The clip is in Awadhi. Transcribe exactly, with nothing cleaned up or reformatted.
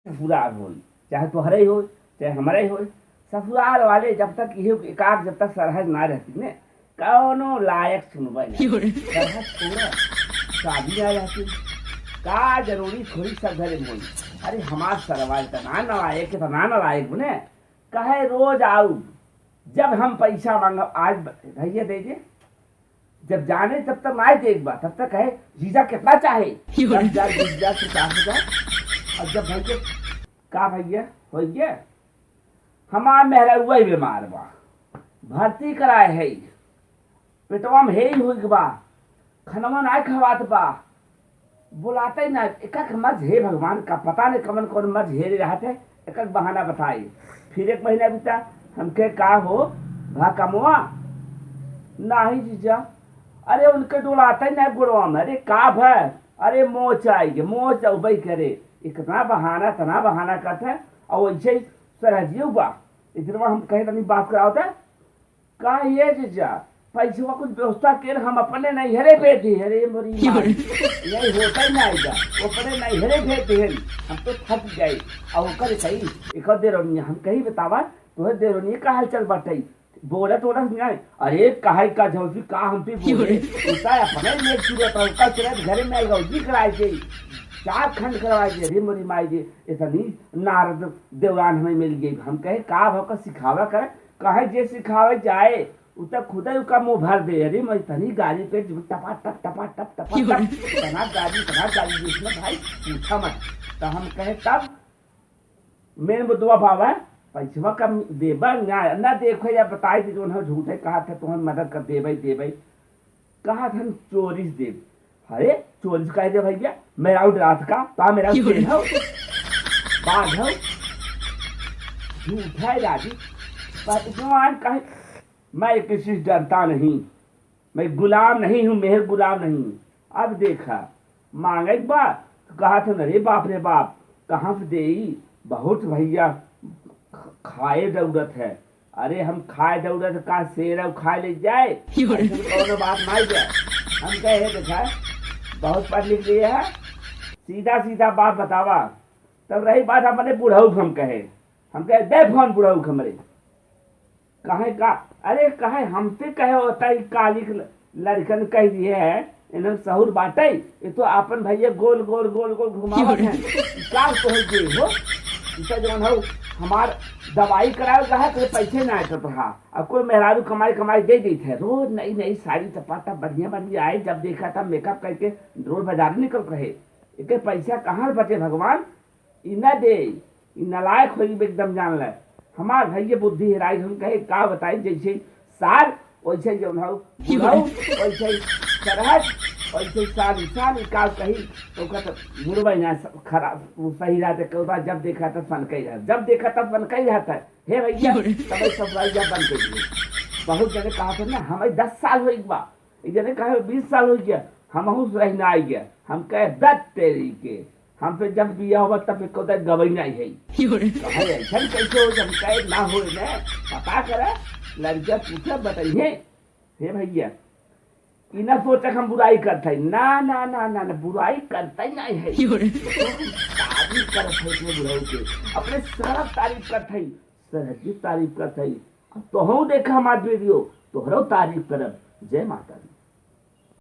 ससुराल होई, चाहे तोहरे ही होई, चाहे हमरे ही होई, ससुराल वाले जब तक इहे एकाक जब तक सरहज ना रहती ने, कौनो लायक सुनबे ना। क्यों रे? सरहज छोड़ा, शादी ना रहती, का जरूरी थोड़ी सब घरे में होई। अरे हमार सरवा इतना नालायक, इतना नालायक बने, कहे रोज आऊ, जब हम पैसा मांगब, आज ब-, भैया दे दे, जब जाने तब तक नाय देख बा, तब तक कहे, "जीजा कितना चाहे?" क्यों? दस हजार, बीस हजार, पचास हजार। और जब भैया, "का भैया, हो गया? हमार मेहरउआ ही बीमार बा, भर्ती कराए है, पेटवा में हे ही हुई बा, खनवा नाय खवात बा।" बोलाते ही ना, एक एक मर्ज, हे भगवान, का पता नहीं कमन कौन मर्ज हेरे रहत है, एक एक बहाना बताई। फिर एक महीना बीता, हम कहे, "का हो, भा कमवा?" "नाही जीजा।" "अरे उनके डोलाते ही ना गोड़वा में।" "अरे का भा?" "अरे मोच आई गे, मोच अउबे करे।" इतना बहाना, इतना बहाना करते हैं, और वैसे ही सरहजियो बा। इतना हम कहे तनी बात करावत है, "का ये जीजा, पैसवा कुछ व्यवस्था कर, हम अपने नैहरे भेज दी।" अरे मोरी माई, यही होता ही ना आएगा, वो अपने नैहरे भेज दी, हम तो थक गए। और ओकर कही, एक और देर और हम कही, "बतावा, तोहरे देर और का हालचाल बाटे?" बोलत बोलत नहीं आए। "अरे कहे का झौसी, का हम पे बोले, उता अपने लेट चुरत रहो, का चुरत घरे में अलगौजी कराए के, चार खंड करवाए के।" अरे मोरी माई जी, इतनी नारद देवरान हमें मिल गई। हम कहे, "का भौका सिखावा करे?" कहे, "जे सिखावे जाए, उ त खुदे उका मुंह भर दे।" अरे मैं तनी गाड़ी पे जो टपा टप, टपा टप, टपा टप, इतना गाड़ी, इतना गाड़ी, जिसमें भाई पूछा मत। तो हम कहे, "तब मेन मुद्दा बाबा, पैसवा कम देबा ना, ना देखो या बताए दे, जो हम झूठे कहा था, तुम्हें मदद कर देबे, देबे।" कहा था, "हम चोरी से देब।" अरे, चोरी से कह दे भैया, मेरा रात का, ता मेरा तेल हो, बाघ हो, झूठा है दादी। पर इतना कहे, मैं किसी से डरता नहीं, मैं गुलाम नहीं हूँ, मेहर गुलाम नहीं। अब देखा, मांगे के बा, तो कहा था, "अरे बाप रे बाप, कहाँ से देई? बहुत भैया ख-, खाए दौड़त है।" अरे हम खाए दौड़त का शेर और खाए ले जाए? ऐसे तो कौनो बात नहीं जाए। हम कहे, "हे देखा, बहुत पढ़ लिख लिए है, सीधा सीधा बात बतावा।" तब रही बात अपने बुढ़ऊ के हम कहे, हम कहे, "दे फोन बुढ़ऊ के हमरे।" कहे का, अरे कहे हमसे कहे होता ही काली के ल-, लड़कन कह दिए है, इन्हें सहूर बाटे, ये तो आपन भैया गोल गोल गोल गोल घुमावत हैं। का तो है जे हो, इसे जवन हो हमार दवाई करावे का है, तो पैसे ना आए तो रहा। अब कोई मेहरारू कमाई कमाई दे देत है, रोज नई नई साड़ी चपाटा बढ़िया बढ़िया आए, जब देखा तब मेकअप करके रोज बाजार निकल रहे। एके पैसा कहाँ बचे भगवान? ई ना दे, ई नालायक होई एकदम जान ले। हमार भैया बुद्धि हेराई, हम कहे का बताई, जैसे सार वैसे जौन हौ बुढ़ऊ, वैसे सरहज, वैसे सारी सारी का कही, तो ओकर तो मुड़बै ना स-, खराब, वो सही रहते, कौन बात जब देखा तब सन कही रहता, जब देखा तब सन कही रहता है। हे भैया, तब सब भाई जब बन के दिए। बहुत जने कहा थे ना, हमें दस साल हो एक बा, एक जने कहा बीस साल हो गया, हम हूँ रह ना आई गया, हम कहे दत तेरी के, हम पे जब बिया होगा तब एको तक गवई नहीं है। कहे ऐसन कैसे हो, जब कहे ना हो ने, पता करे, लड़किया पूछे, बताइए। हे भैया, ई ना सोचे हम बुराई करत है, ना, ना, ना, ना, ना, बुराई करत ही नहीं है। तारीफ करत है अपने बुढ़ऊ के, अपने सारा तारीफ करत है, सरहज की तारीफ करत है। अब तोहू देखा हमार वीडियो, तोहरो तारीफ करब। जय माता दी।